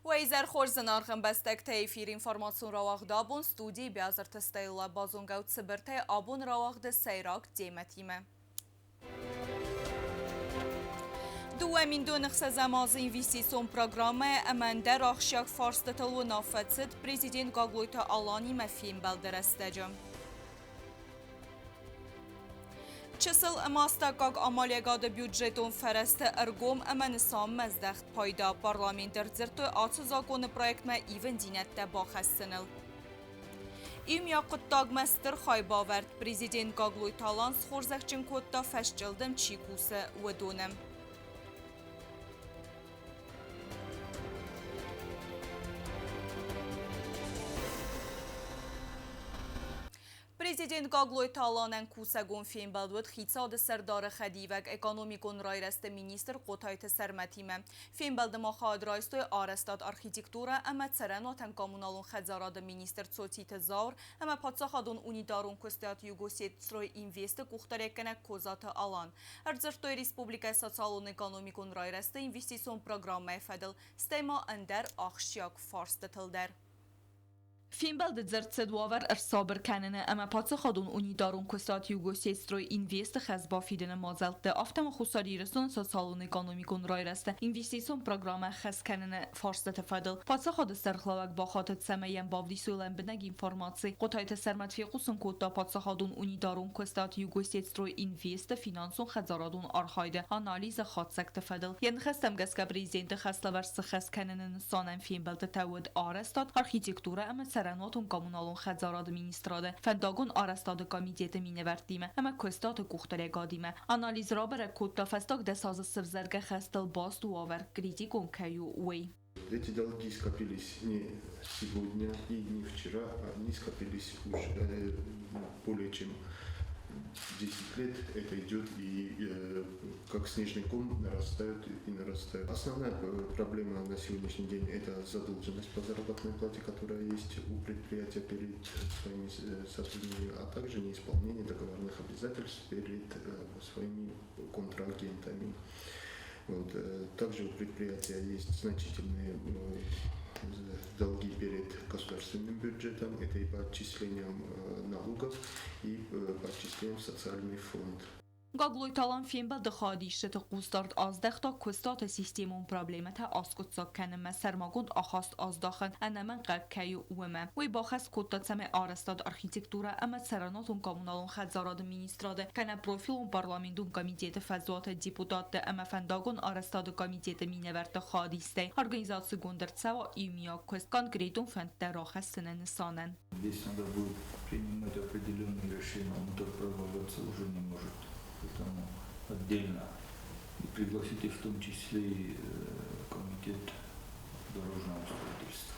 Уӕ изӕр хорз, зынаргъ ӕмбӕстӕгтӕ! Эфир информацион рауагъд абон студийы Биазырты Стелла базонгӕ цыбыртӕй абон рауагъды сӕйраг темӕтимӕ. 2006 азы инвестицион программӕ ӕмӕ ӕндӕр ахсджиаг фарстытыл уынаффӕ цыд президент Гаглойты Аланимӕ фембӕлды рӕстӕджы. Чысыл ӕмӕ астӕуккаг амалиӕгады бюджетон фӕрӕзты ӕргом ӕмӕ нысанмӕздӕхт пайда парламент ӕрдзырдтой ацы законы проектмӕ ивындзинӕдтӕ бахӕссыныл. Иумиаг хъуыддагмӕ стыр хайбавӕрд президент Гаглойты Алан схорзӕхджын кодта фӕсчъылдым чи кусы, уыдоны. Президент Гаглойты Аланӕн кусӕгон фембӕлд уыд хицауады сӕрдары хӕдивӕг экономикон райрӕзты министр Хъотайты Сӕрмӕтимӕ. Фембӕлды ма хайад райстой арӕзтад, архитектурӕ ӕмӕ цӕрӕнуатӕн коммуналон хӕдзарады министр Цоциты Зауыр ӕмӕ паддзахадон унитарон куыстуат Югосетстройинвест-ы къухдариуӕггӕнӕг Козаты Алан. Ӕрдзырдтой республикӕйы социалон-экономикон райрӕзты инвестицион программӕйы фӕдыл, стӕй ма ӕндӕр ахсджиаг фарстытыл дӕр. Фембӕлды дзырд цыд уавӕр ӕрсабыр кӕныны ӕмӕ паддзахадон унитарон куыстуат Югосетстрой-Инвест-ы хӕс бафидыны мадзӕлтты, афтӕ ма Хуссар Ирыстоны социалон-экономикон райрӕзты инвестицион программӕ ӕххӕст кӕныны фарстыты фӕдыл. Паддзахады сӕргълӕууӕг бахатыд, цӕмӕй йӕм бавдисой лӕмбынӕг информаци. Хъотайты Сӕрмӕт фехъусын кодта паддзахадон унитарон куыстуат Югосетстрой-Инвест-ы финансон-хӕдзарадон архайды анализы хатдзӕгты фӕдыл. Йӕ ныхӕстӕм гӕсгӕ президенты хӕслӕвӕрд сыххӕст кӕныны нысанӕн фембӕлдтытӕ уыд арӕзтад, архитектурӕ ӕмӕ цӕрӕнуатон-коммуналон хӕдзарады министрады, фӕндагон арӕзтады комитеты минӕвӕрттимӕ ӕмӕ куыстуаты къухдариӕгадимӕ. Анализ рабӕрӕг кодта, фӕстаг 10 азы сывзӕргӕ хӕстыл баст уавӕр критикон кӕй у, уый. Эти долги скопились не сегодня и не вчера, они скопились уже более чем 10 лет. Это идет и как снежный ком нарастают и нарастают. Основная проблема на сегодняшний день – это задолженность по заработной плате, которая есть у предприятия перед своими сотрудниками, а также неисполнение договорных обязательств перед своими контрагентами. Вот. Также у предприятия есть значительные долги перед государственным бюджетом, это и по отчислениям налогов, и по отчислениям в социальный фонд. Гаглойты Алан фембӕлды хайадисджыты хъусдард аздӕхта куыстуаты системон проблемӕтӕ аскъуыддзаг кӕнынмӕ сӕрмагонд ахаст аздахын ӕнӕмӕнгхъӕуӕг кӕй у, уымӕ. Уый бахӕс кодта, цӕмӕй арӕзтад, архитектурӕ ӕмӕ цӕрӕнуатон-коммуналон хӕдзарады министрады кӕнӕ профилон парламентон комитеты фӕзуаты депутатты ӕмӕ фӕндагон арӕзтады комитеты минӕвӕртты хайадистӕй организацигонд ӕрцӕуа иумиаг куыст конкретон фӕндтӕ рахӕссыны нысанӕн. Здесь надо будет принимать определенные решения, он так продолжаться уже не может. Поэтому отдельно и пригласите в том числе и комитет дорожного строительства.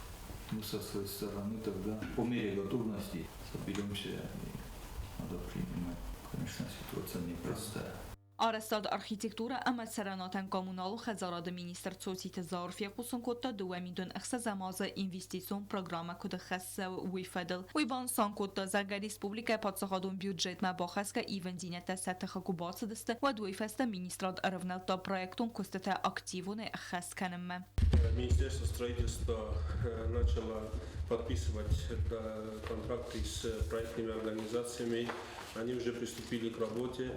Мы со своей стороны тогда по мере готовности соберемся и надо принимать. Конечно, ситуация непростая. Арӕзтад, архитектурӕ ӕмӕ цӕрӕнуатӕн-коммуналон хӕдзарады министр Цоциты Зауыр фехъусын кодта 2006 азы инвестицион программӕ куыд ӕххӕст цӕуы, уый фӕдыл. Уый банысан кодта, зӕгъгӕ, республикӕйы паддзахадон бюджетмӕ бахӕсгӕ ивындзинӕдтӕ сӕ тыхы куы бацыдысты, уӕд уый фӕстӕ министрад ӕрӕвнӕлдта проектон куыстытӕ активонӕй ӕххӕст кӕнынмӕ. Министерство строительства начало подписывать контракты с проектными организациями. Они уже приступили к работе.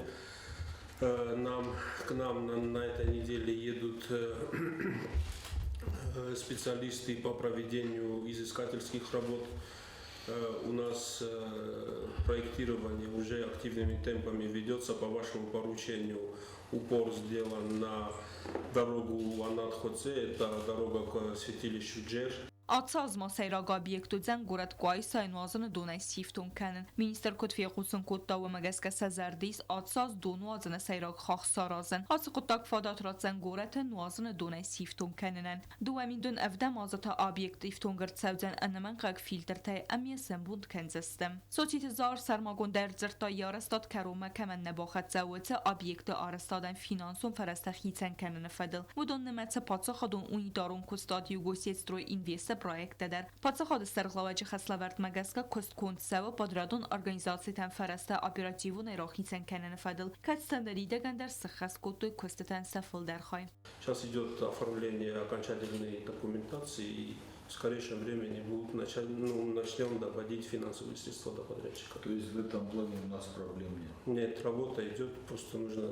К нам на этой неделе едут специалисты по проведению изыскательских работ. У нас проектирование уже активными темпами ведется по вашему поручению. Упор сделан на дорогу Ванат-Хоце, это дорога к святилищу Джер. Ацы аз ма сӕйраг объект уыдзӕн горӕт Къуайсайы нуазыны донӕй сифтонг кӕнын. Министр куыд фехъусын кодта, уымӕ гӕсгӕ сӕ зӕрды ис ацы аз донуадзыны сӕйраг хахх саразын. Ацы хъуыддаг фадат ратдзӕн горӕты нуазыны донӕй сифтонг кӕнынӕн. 2007 азы та объект ифтонг ӕрцӕудзӕн ӕнӕмӕнгхъӕуӕг фильтртӕй ӕмӕ йӕ сӕмбонд кӕндзысты. Социты Зауыр сӕрмагонд ӕрдзырдта йӕ арӕзтад кӕронмӕ кӕмӕн нӕ бахӕццӕ, уыцы объекты арӕзтадӕн финансон фӕрӕзтӕ хицӕн кӕныны фӕдыл. Уыдон нымӕцы паддзахадон унитарон куыстуат Югосетстрой-Инвест-ы. проекттӕ дӕр. Паддзахады сӕргълӕууӕджы хӕслӕвӕрдмӕ гӕсгӕ куыст конд цӕуы подрядон организацитӕн фӕрӕзтӕ оперативонӕй рахицӕн кӕныны фӕдыл, кӕд сӕ ныридӕгӕн дӕр сыххӕст кодтой куыстытӕн сӕ фылдӕр хай. Сейчас идет оформление окончательной документации и в скорейшем времени будут начать, ну, начнем доводить финансовые средства до подрядчика. То есть в этом плане у нас проблем нет? Нет, работа идет, просто нужно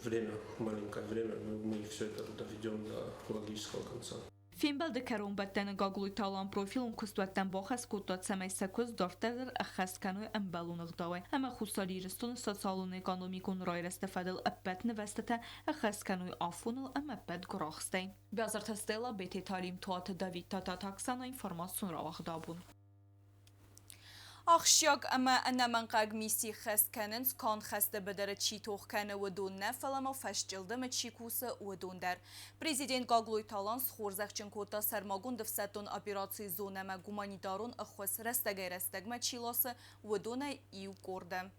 время, маленькое время, мы все это доведем до логического конца. Фембӕлды кӕронбӕттӕны Гаглойты Алан профилон куыстуӕттӕн бахӕс кодта, цӕмӕй сӕ куыст дарддӕр дӕр ӕххӕст кӕной ӕмбӕлон ӕгъдауӕй ӕмӕ Хуссар Ирыстоны социалон-экономикон райрӕзты фӕдыл ӕппӕт нывӕзтытӕ ӕххӕст кӕной афоныл ӕмӕ ӕппӕт гуырахстӕй. Бязырты Стелла, Бететы Алим, Туаты Давид, Тататы Оксана, информацион рауагъд абон. Ахсджиаг ӕмӕ ӕнӕмӕнгхъӕуӕг мисси хӕст кӕнынц, канд хӕсты быдыры чи тох кӕны, уыдон нӕ, фӕлӕ ма фӕсчъылдымы чи кусы, уыдон дӕр. Президент Гаглойты Алан схорзӕхджын кодта сӕрмагонд ӕфсӕддон операцийы зонӕмӕ гуманитарон ӕххуыс рӕстӕгӕй-рӕстӕгмӕ чи ласы, уыдонӕй иу къорды.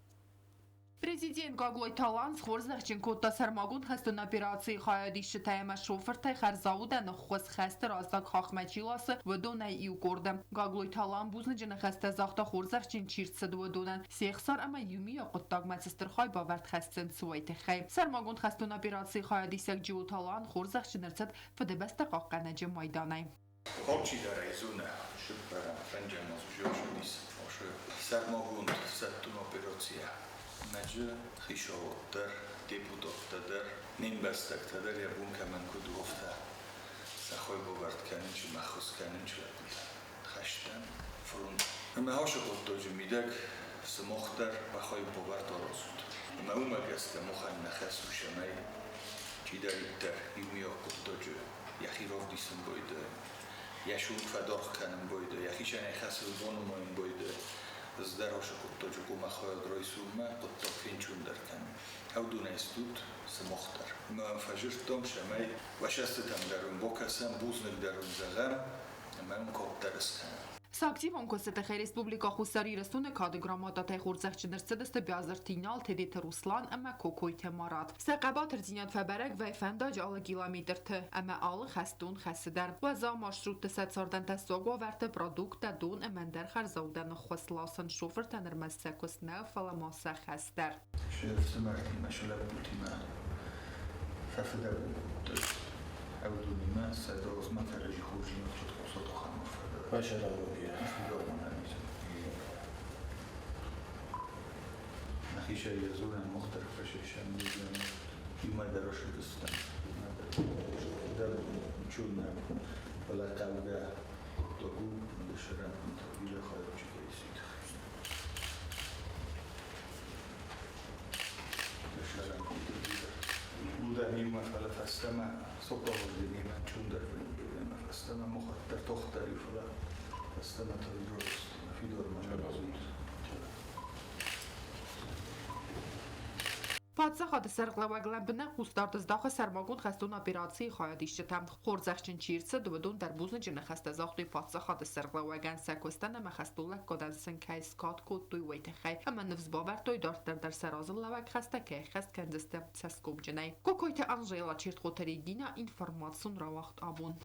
Президент Гаглойты Алан схорзӕхджын кодта сӕрмагонд хӕстон операцийы хайадисджытӕ ӕмӕ шофыртӕй хӕрзаудӕн ӕххуыс хӕсты раззаг хахмӕ чи ласы, уыдонӕй иу къорды. Гаглойты Алан бузныджы ныхӕстӕ загъта хорзӕхджын чи рцыд, уыдонӕн се хсар ӕмӕ иумиаг хъуыддагмӕ цы стыр хайбавӕрд хӕссынц, уый тыххӕй. Сӕрмагонд хӕстон операцийы хайадисӕг Джиоты Алан хорзӕхджын ӕрцыд Фыдыбӕстӕ хъахъхъӕнӕджы майданӕй. Алчидӕр ӕй зоны, сыппӕрӕм фӕнджӕм аз уже ссыдис ашы сӕрмагонд ӕфсӕддон операцийӕ. Мӕджы хицауад дӕр, депутаттӕ дӕр, не мбӕстӕгтӕ дӕр йӕ бон кӕмӕн куыд у, афтӕ сӕ хайбавӕрд кӕнын чи ӕххуыс кӕнын чи лӕппутӕ хӕстӕн фронт. Ӕмӕ ашы хъуыддаджы мидӕг сымах дӕр уӕ хайбавӕрд аразут. Ӕмӕ уымӕ гӕсгӕ махӕн нӕ хӕс у, цӕмӕй чидӕриддӕр иумиаг хъуыддаджы йӕхи равдисын байдайы, йӕ сунт фӕдаргъ кӕнын байдайы, йӕхицӕн ӕй хӕсыл банымайын байдайы. Ӕз дӕр ашы хъуыддаджы хъуамӕ хайад райсон мӕ хъуыддаг фенчондӕр кӕнын. Ӕвдонӕй стут сымах дӕр. Ӕмӕ фӕзырдтам, цӕмӕй уӕ цӕстытӕм дӕр уын бакӕсӕм, бузныг дӕр уын зӕгъӕм ӕмӕ уын кад дӕр скӕнӕм. Сӕ активон куысты тыххӕй Республикӕ Хуссар Ирыстоны Кады грамотатӕй хорзӕхджын ӕрцыдысты Биазырты Инал, Тедеты Руслан ӕмӕ Кокойты Марат. Сӕ хъӕбатырдзинад фӕбӕрӕг вӕййы фӕндаджы алы километрты ӕмӕ алы хӕстон хӕсы дӕр. Уӕззау маршрутты сӕ цардӕн тӕссаг уавӕрты продукттӕ, дон ӕмӕ ӕндӕр хӕрзаудӕн ӕххуыс ласын шофыртӕн ӕрмӕст сӕ куыст нӕ, фӕлӕ ма сӕ хӕс дӕр. Се фсымӕртимӕ, сӕ лӕппутимӕ фӕфыдӕбон кодтой. Ӕвдонимӕ сӕ размӕ кӕрӕдзи хорздзинад куыд хъусат, ахӕм Нӕхицӕй йӕ дзурӕн мах дӕр фӕсесӕм, иумӕ дӕр ӕрсыдыстӕм, иумӕ дӕр дӕр ничего нӕ, фӕлӕ хъӕугӕ хъуыддаг у, ӕндӕр бирӕ хайадджытӕ ис уый тыххӕй. Уыдӕн иумӕ, фӕлӕ фӕстӕмӕ Соппагъуыдимӕ чундӕр вӕййы ӕмӕ фӕстӕмӕ мохӕддӕр тохтӕр-иу, фӕлӕ фӕстӕмӕ та фидормӕ рауадзут. Паддзахады сӕргълӕууӕг лӕмбынӕг хъусдард здахы сӕрмагонд хӕстон операцийы хайадисджытӕм. Хорзӕхджын чи рцыд, уыдон дӕр бузныджы ныхӕстӕ загътой паддзахады сӕргълӕууӕгӕн сӕ куыстӕн ӕмӕ хӕстон лӕггадӕн сын кӕй скад кодтой, уый тыххӕй ӕмӕ ныфс бавӕрдтой, дарддӕр дӕр сӕ разылӕууӕг хӕстӕ кӕй ӕххӕст кӕндзысты цӕсгомджынӕй. Кокойты Анжела, Чертхъоты Регина, информацион рауагъд абон.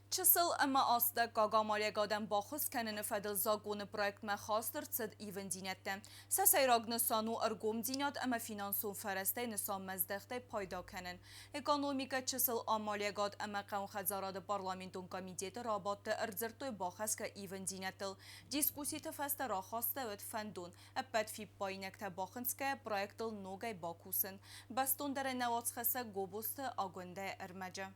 Чысыл ӕмӕ астӕуккаг амалиӕгадӕн баххуыс кӕныны фӕдыл законы проектмӕ хаст ӕрцыд ивындзинӕдтӕ. Сӕ сӕйраг нысан у ӕргомдзинад ӕмӕ финансон фӕрӕзтӕй нысанмӕздӕхтӕй пайда кӕнын. Экономикӕ, чысыл амалиӕгад ӕмӕ хъӕуынхӕдзарады парламентон комитеты рабадты ӕрдзырдтой бахӕсгӕ ивындзинӕдтыл. Дискусситы фӕстӕ рахастӕуыд фӕндон, ӕппӕт фиппаинӕгтӕ бахынцгӕйӕ проектыл ногӕй бакусын. Бӕстондӕрӕй нӕ уацхӕссӕг Гобозты Агуындӕйы ӕрмӕджы.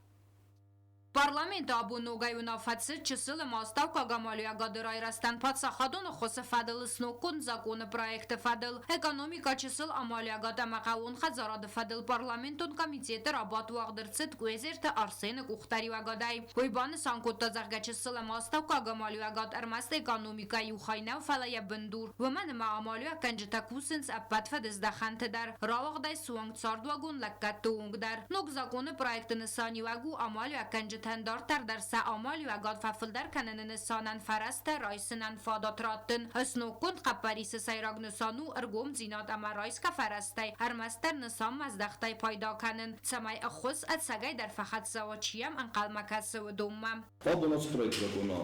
Парламенты абон ногӕй уынаффӕ цыд чысыл ӕмӕ астӕуккаг амалиуӕгады райрӕзтӕн паддзахадон ӕххуысы фӕдыл сноггонд законы проекты фӕдыл. Экономикӕ чысыл амалиуӕгад ӕмӕ хъӕууон хӕдзарады фӕдыл парламентон комитеты рабадт уагъд ӕрцыд Къуезерты Арсены къухдариуӕгадӕй. Уый банысан кодта, зӕгъгӕ, чысыл ӕмӕ астӕуккаг амалиуӕгад ӕрмӕст экономикӕйы иу хай нӕу, фӕлӕ йӕ бындур. Уымӕн ӕмӕ амалиуӕггӕнджытӕ кусынц ӕппӕт фӕдыздӕхӕнты дӕр, рауагъдӕй суанг цардуагон лӕггӕдты онг дӕр. Ног законы проекты нысаниуӕг у амалиуӕггӕнджыты Амалиуӕггӕнджытӕн дарддӕр дӕр сӕ амалиуӕгад фӕфылдӕр кӕныны нысанӕн фӕрӕзтӕ райсынӕн фадат раттын. Сноггонд хъӕппӕрисы сӕйраг нысан у ӕргомдзинад ӕмӕ райсгӕ фӕрӕзтӕй ӕрмӕстдӕр нысанмӕздӕхтӕй пайда кӕнын, цӕмӕй ӕххуыс ӕцӕгӕйдӕр фӕхӕццӕ уа, чи йӕм ӕнхъӕлмӕ кӕсы, уыдонмӕ. Абон ацы проект закъона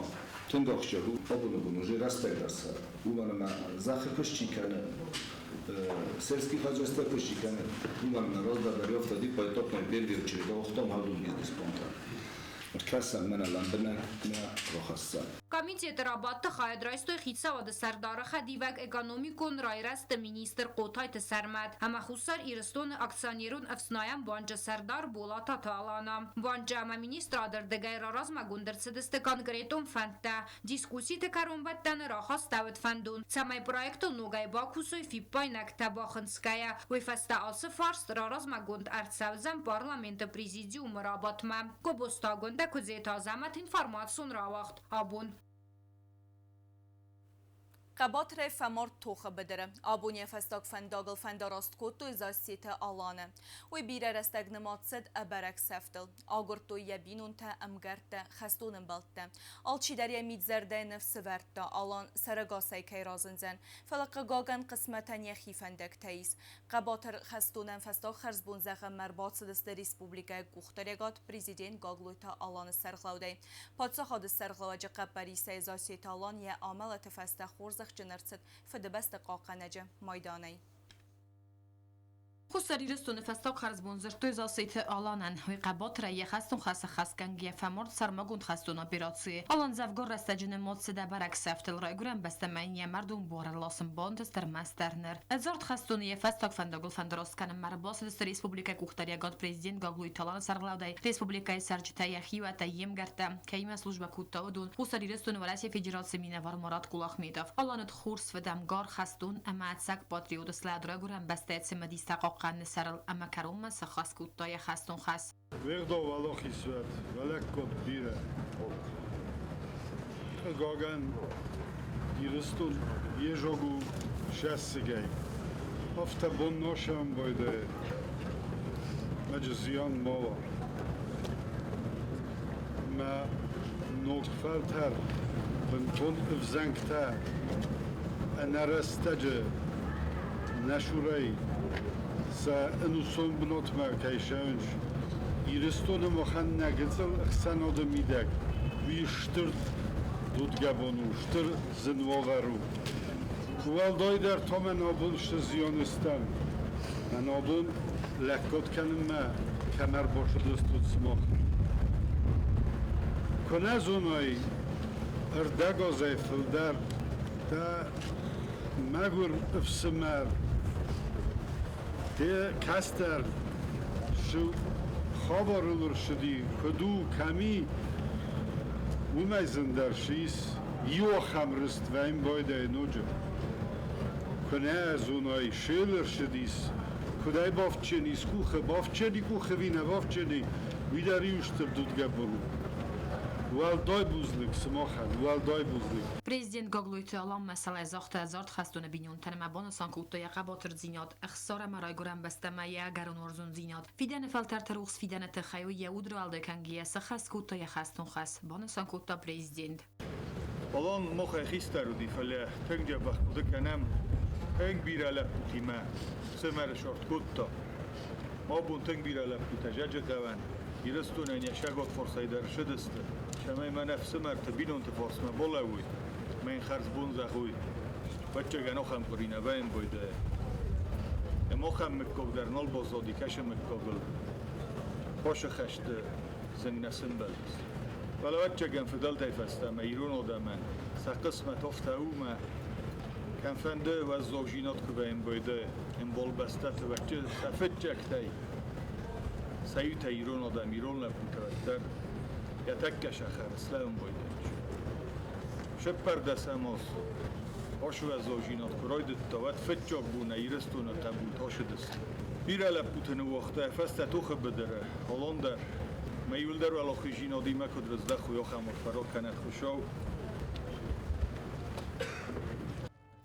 тынг ахсджиаг у. Абоны бон уже рӕстӕг дӕр цӕры. Уымӕн ӕмӕ зӕххы куыст чи кӕны, сельский хозяйство куыст чи кӕны, уымӕн ӕмӕ раздӕр дӕр афтӕ поэтапно первый очередь ауагътам хӕдон бизнес-плантӕ. Ӕркӕсӕм мӕнӕ лӕмбынӕг нӕ рахӕссӕм. Комитеты рабадты хайад райстой Хицауады Сӕрдары хӕдивӕг, экономикон райрӕзты министр Хъотайты Сӕрмӕт ӕмӕ Хуссар Ирыстоны акционерон ӕфснайӕн банчы сӕрдар Болататы Алана. Банчы ӕмӕ министрады рдыгӕй раразмӕгонд ӕрцыдысты конкретон фӕндтӕ. Дискусситы кӕронбӕттӕны рахастӕуыд фӕндон, цӕмӕй проектыл ногӕй бакусой фиппаинӕгтӕ бахынцгӕйӕ. Уый фӕстӕ ацы фарст раразмӕгонд ӕрцӕудзӕн парламенты президиумы рабадтмӕ. Гобозты Агуындӕ, Куыдзеты Азӕмӕт, информацион рауагъд Абон. Хъӕбатырӕй фӕмард тохы быдыры. Абон йӕ фӕстаг фӕндагыл фӕндараст кодтой Зассеты Аланы. Уый бирӕ рӕстӕг нымад цыд ӕбӕрӕг сӕфтыл. Агуырдтой йӕ бинонтӕ, ӕмгӕрттӕ, хӕстон ӕмбӕлттӕ. Алчидӕр йӕ мидзӕрдӕйы ныфс ӕвӕрдта, Алан сӕрӕгасӕй кӕй разындзӕн. Фӕлӕ, хъыгагӕн, хъысмӕтӕн йӕхи фӕндӕгтӕ ис. Хъӕбатыр хӕстонӕн фӕстаг хӕрзбон зӕгъынмӕ ӕрбацыдысты республикӕйы къухдариуӕгад президент Гаглойты Аланы сӕргълӕудӕй. Паддзахады сӕргълӕууӕджы хъӕппӕрисӕй Зассеты Алан йӕ амӕлӕты фӕстӕ хорзӕхджын ӕрцыд Фыдыбӕсты хъахъхъӕнӕджы майданӕй. Хуссар Ирыстоны фӕстаг хӕрзбон дзырдтой Зассеты Аланӕн. Уый хъӕбатырӕй йӕ хӕстон хӕсы хӕсгӕнгӕ фӕмард сӕрмагонд хӕстон операцийы. Алан дзӕвгар рӕстӕджы нымад цыд ӕбӕрӕг сӕфтыл райгуырӕн бӕстӕмӕ йын йӕ мӕрдон буар ӕрласын бантыст ӕрмӕстдӕр ныр. Ӕдзард хӕстоны йӕ фӕстаг фӕндагыл фӕндараст кӕнынмӕ ӕрбацыдысты республикӕйы къухдариуӕгад президент Гаглойты Аланы сӕргълӕудӕй, республикӕйы цӕрджытӕ, йӕ хиуӕттӕ, йе мгӕрттӕ, кӕимӕ службӕ кодта, уыдон, Хуссар Ирыстоны Уӕрӕсейы Федерацийы минӕвар Марат Кулахметов. Алан уыд хорз фыдӕмгар, хӕстон ӕмӕ ӕцӕг патриот слӕд райгуырӕн бӕстӕйы цымыдистӕ хъахъхъӕныны сӕрыл ӕмӕ кӕронмӕ сӕххӕст кодта йӕ хӕстон хӕс. Уегъдау уӕлахиз уӕд, уӕлӕггад бирӕ. Хъыгагӕн, Ирыстон йе зог у сӕссыгӕй. Афтӕ бон носӕн байдайы, ӕджы зиан ма уа. Мӕ ног фӕлтӕр бынтон ӕвзӕнгтӕ ӕнӕрӕстӕджы нӕ сурӕй сӕ ӕнусон бынатмӕ кӕй ссӕуынц, Ирыстоны махӕн нӕ гыццыл ӕхсӕнады мидӕг уый стыр дудгӕбон у, стыр зын уавӕр у. Уӕлдайдӕр та мӕн абон сты зианы стӕм. Мӕн абон лӕггад кӕнынмӕ кӕм ӕрбацыдыстут сымах. Куы нӕ зонай ӕрдӕг азӕй фылдӕр, дӕ мӕгуыр ӕфсымӕр, де кӕстӕр цы хабарыл ӕрцыди, куыд у, кӕм и, уымӕй зындӕр цы ис, иу ахӕм рыст вӕййын байдайы ноджы. Куы нӕ зонай, сел ӕрцыдис, куыдӕй бафтджен ис къухы, бафтджени къухы ӕви нӕ бафтджени, уый дӕр иу стыр дудгӕбон у. Уӕлдай бузныг сымахӕн, уӕлдай бузныг. Президент Гаглойты Алан мӕсӕлӕй загъта ӕдзард хӕстоны бинонтӕн ӕмӕ банысан кодта йӕ хъӕбатырдзинад, ӕхсар ӕмӕ райгуырӕн бӕстӕмӕ йӕ ӕгӕрон уарзондзинад. Фидӕны фӕлтӕрты рухс фидӕны тыххӕй уый йӕ уд рауӕлдай кӕнгӕйӕ сӕххӕст кодта йӕ хӕстон хӕс, банысан кодта президент. Алан махӕй хистӕр уыди, фӕлӕ тынг дзӕбӕх хъуыды кӕнӕм, тынг бирӕ лӕппутимӕ цымӕ сарт кодта. Абон тынг бирӕ лӕппутӕ Зӕджыхъӕуӕн Ирыстонӕн йӕ сӕгот фарсӕй дӕр ссыдысты, цӕмӕй мӕнӕ ӕфсымӕрты бинонты фарсмӕ балӕууой, мӕ йын хӕрзбон зӕгъой. Ӕвӕццӕгӕн ахӕм къуыри нӕ вӕййын байдайы. Ӕмӕ ахӕм мыггаг дӕр нал баззади кӕсы мыггагыл. Хъуысы хӕсты зынг нӕ сӕмбӕлдис. Фӕлӕ ӕвӕццӕгӕн фыдӕлтӕй фӕстӕмӕ ирон адӕмӕн сӕ хъысмӕт афтӕ у мӕ кӕмфӕнды уӕззаудзинад куы вӕййын байдайы, ӕмбал бӕстӕты вӕччы сӕ фыццӕгтӕй сӕ иутӕ ирон адӕм, ирон лӕппутӕ уӕддӕр йӕ тӕккӕ сахары слӕууын байдайынц. Сыппӕрдӕсӕм аз ацы уӕззаудзинад куы райдыдта, уӕд фыццаг бонӕй Ирыстоны хъӕбултӕ ацыдысты. Бирӕ лӕппуты ныууагъта йӕ фӕстӕ тохы быдыры, Алан дӕр. Мӕ иуылдӕр уӕлахиздзинадимӕ куыд рыздӕхой, ахӕм арфӕ ракӕнӕд Хуыцау.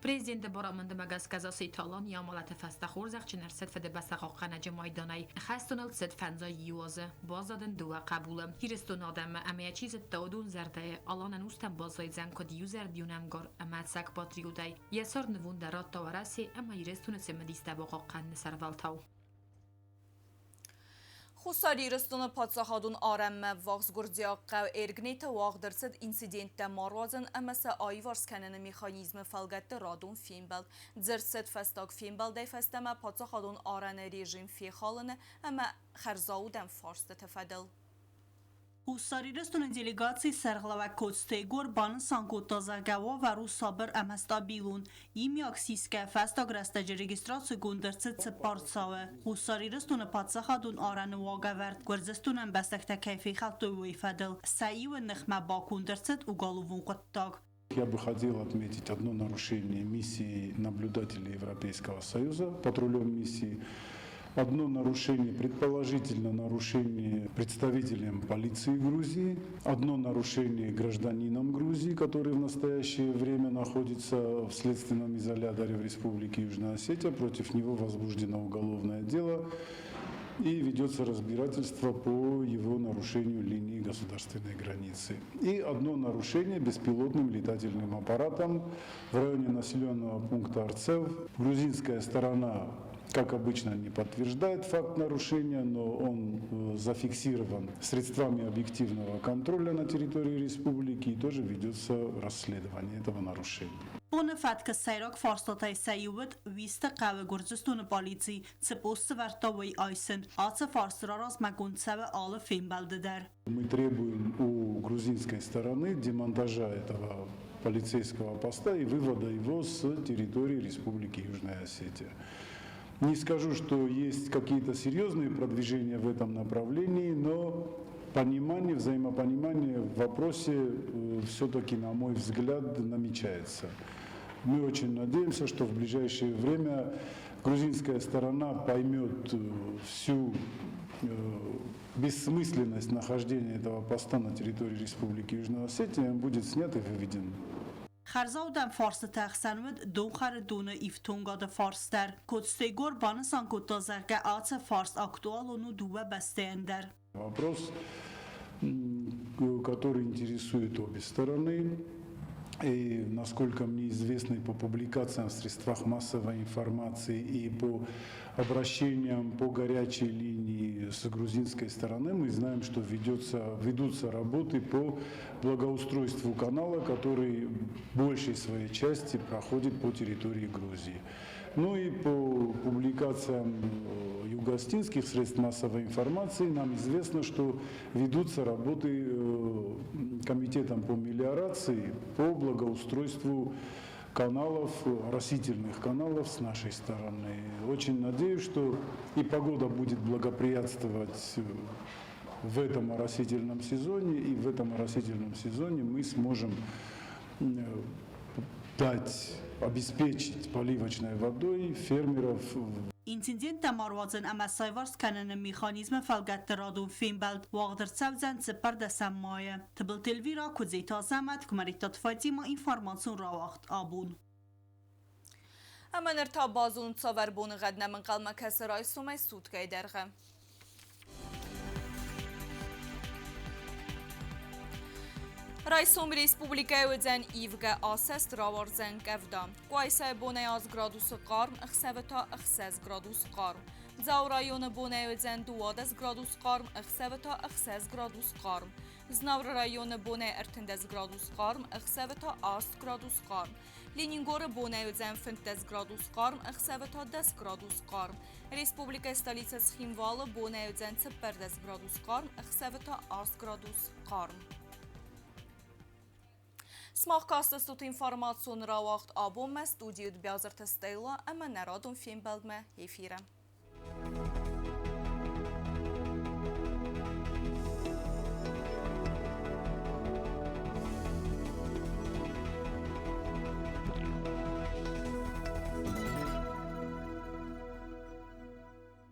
Президенты барамындмӕ гӕсгӕ Зассеты Алан йӕ амӕлӕты фӕстӕ хорзӕхджын ӕрцыд Фыдыбӕстӕ хъахъхъӕнӕджы майданӕй. Хӕстоныл цыд 51 азы. Баззад ын дыууӕ хъӕбулы. Ирыстоны адӕмы ӕмӕ йӕ чи зыдта, уыдон зӕрдӕйы Алан ӕнустӕм баззайдзӕн куыд иузӕрдион ӕмгар ӕмӕ ӕцӕг патриотӕй. Йӕ цард нывондӕн радта Уӕрӕсе ӕмӕ Ирыстоны цымыдистӕ бахъахъхъӕныны сӕрвӕлтау. Хуссар Ирыстоны паддзахадон арӕнмӕ ввахс гуырдзиаг хъӕу Эргнеты уагъд ӕрцыд инциденттӕ ма руадзын ӕмӕ сӕ аиварс кӕныны механизмы фӕлгӕтты радон фембӕлд. Дзырд цыд фӕстаг фембӕлдӕй фӕстӕмӕ паддзахадон арӕны режим фехалыны ӕмӕ хӕрзаудӕн фарстыты фӕдыл. Хуссар Ирыстоны делегацийы сӕргълӕууӕг Коцты Егор банысан кодта, зӕгъгӕ, уавӕр у сабыр ӕмӕ стабилон. Иумиаг сисгӕ фӕстаг рӕстӕджы регистрацигонд ӕрцыд цыппар цауы. Хуссар Ирыстоны паддзахадон арӕны уагӕвӕрд Гуырдзыстоны ӕмбӕстӕгтӕ кӕй фехӕлдтой, уый фӕдыл сӕ иуы ныхмӕ баконд ӕрцыд уголовон хъуыддаг. Я бы хотел отметить одно нарушение миссии наблюдателей Европейского Союза, патрулем миссии. Одно нарушение, предположительно нарушение представителем полиции Грузии, одно нарушение гражданином Грузии, который в настоящее время находится в следственном изоляторе в Республике Южная Осетия. Против него возбуждено уголовное дело и ведется разбирательство по его нарушению линии государственной границы. И одно нарушение беспилотным летательным аппаратом в районе населенного пункта Арцев. Грузинская сторона, как обычно, не подтверждает факт нарушения, но он зафиксирован средствами объективного контроля на территории республики, и тоже ведется расследование этого нарушения. Боны фӕткы сӕйраг фарстатӕй сӕ иу уыд Уисты хъӕуы Гуырдзыстоны полици цы пост сӕвӕрдта, уый айсын. Ацы фарст раразмӕгонд цӕуы алы фембӕлды дӕр. Мы требуем у грузинской стороны демонтажа этого полицейского поста и вывода его с территории Республики Южная Осетия. Не скажу, что есть какие-то серьезные продвижения в этом направлении, но понимание, взаимопонимание в вопросе все-таки, на мой взгляд, намечается. Мы очень надеемся, что в ближайшее время грузинская сторона поймет всю бессмысленность нахождения этого поста на территории Республики Южная Осетия, он будет снят и выведен. Хӕрзаудӕн фарстыты ӕхсӕн уыд донхӕры доны ифтонгады фарст дӕр. Коцты Егор банысан кодта, зӕгъгӕ, ацы фарст актуалон у дыууӕ бӕстӕйӕн дӕр. Вопрос, который интересует обе стороны. И, насколько мне известно, и по публикациям в средствах массовой информации, и по обращениям по горячей линии с грузинской стороны, мы знаем, что ведутся работы по благоустройству канала, который в большей своей части проходит по территории Грузии. Ну и по публикациям юго-осетинских средств массовой информации нам известно, что ведутся работы комитетом по мелиорации по благоустройству каналов, оросительных каналов с нашей стороны. Очень надеюсь, что и погода будет благоприятствовать в этом оросительном сезоне, и в этом оросительном сезоне мы сможем дать, обеспечить поливочной водой фермеров. Инциденттӕ ма руадзын ӕмӕ сӕ аиварс кӕныны механизмы фӕлгӕтты радон фембӕлд уагъд ӕрцӕудзӕн 14 майы. Тыбылты Эльвира, Куыдзеты Азӕмӕт, Куымӕридтаты Фатимӕ, информацион рауагъд «Абон». Ӕмӕ ныр та базонут, цавӕр боныгъӕд нӕм ӕнхъӕлмӕ кӕсы райсомӕй суткӕйы дӕргъы. Райсом республикӕйы уыдзӕн ивгӕ асӕст, рауардзӕн къӕвда. Къуайсайы бонӕй 8 градусы хъарм, ӕхсӕвы та 6 градус хъарм. Дзауы районы бонӕй уыдзӕн 12 градус хъарм, ӕхсӕвы та 6 градус хъарм. Знауыры районы бонӕй 13 градус хъарм, ӕхсӕвы та 8 градус хъарм. Ленингоры бонӕй уыдзӕн 15 градус хъарм, ӕхсӕвы та 10 градус хъарм. Республикӕйы столицӕ Цхинвалы бонӕй уыдзӕн 14 градус хъарм, ӕхсӕвы та 8 градус хъарм. Сымах кастыстут информацион рауагъд «Абонмӕ», студийы Бязырты Стелла, ӕмӕ нӕ радон фембӕлдмӕ эфиры.